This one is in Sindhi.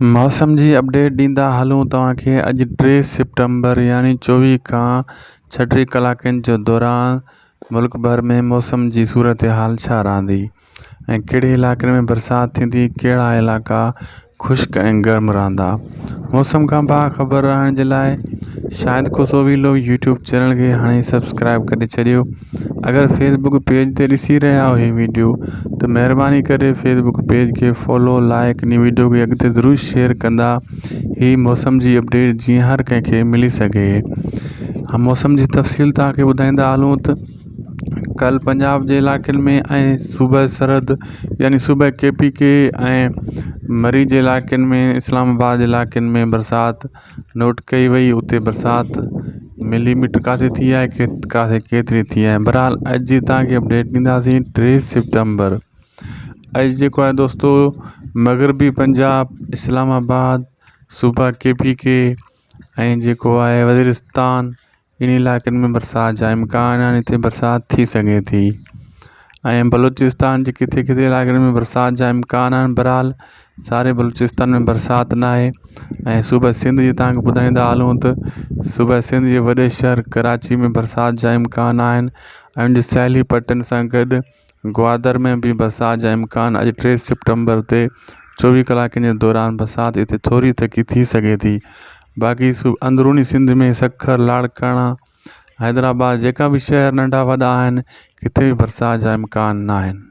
موسم جي اپڊيٽ ڏيندا هلون توهان کي اڄ ٽي سيپٽمبر يعني 24 کان 36 ڪلاڪن جي دوران ملڪ ڀر ۾ موسم جي صورتحال ڇا رهندي ۽ ڪهڙي علائقن ۾ برسات ٿيندي ڪهڙا علائقا خشڪ ۽ گرم رهندا موسم کان باخبر رهڻ جي لاء Shahid Khoso vlog YouTube channel کي هاڻي سبسڪرائب ڪري ڇڏيو اگر فيس بڪ پيج تي ڏسي رهيا آهيو هي ويڊيو ته مهرباني ڪري فيس بڪ پيج کي فالو لائڪ انهي ويڊيو کي اڳتي ضرور شيئر ڪندا هي موسم جي اپڊيٽ جيئن هر ڪنهن کي ملي سگهي ها موسم جي تفصيل توهان کي ٻڌائيندا هلون ته ڪل پنجاب جي علائقن ۾ ۽ صوبه سرحد يعني صوبه ڪي پي ڪي ۽ مري جي علائقن ۾ اسلام آباد جي علائقن ۾ برسات نوٽ ڪئي وئي اتي برسات ملي ميٽر ڪاٿي ٿي آهي ڪاٿي ڪيتري ٿي آهي بهرحال اڄ جي توهان کي اپڊيٽ ڏينداسين ٽي سيپٽمبر اڄ جيڪو آهي دوستو مغربي پنجاب اسلام آباد صوبا ڪي پي ڪي ۽ جيڪو آهي وزيرستان انهي علائقن ۾ برسات جا امڪان آهن هتي برسات ٿي سگهي ٿي ۽ بلوچستان جي ڪٿي ڪٿي علائقن ۾ برسات جا امڪان آهن بهرحال ساري بلوچستان ۾ برسات نه آهي ۽ صوبه سنڌ جي توهان کي ٻڌائيندا هلون ته صوبه سنڌ جي وڏي شهر ڪراچي ۾ برسات جا امڪان آهن ۽ ان جي ساحلي پٽن سان گڏ گوادر ۾ به برسات جا امڪان اڄ ٽي سيپٽمبر تي 24 ڪلاڪن جي دوران برسات هتي ٿوري تکي ٿي سگهي ٿي باقي اندروني سنڌ ۾ سکر لاڙڪاڻا حيدرآباد جيڪا به شهر ننڍا وڏا آهن ڪٿي به برسات جا امڪان ناهن.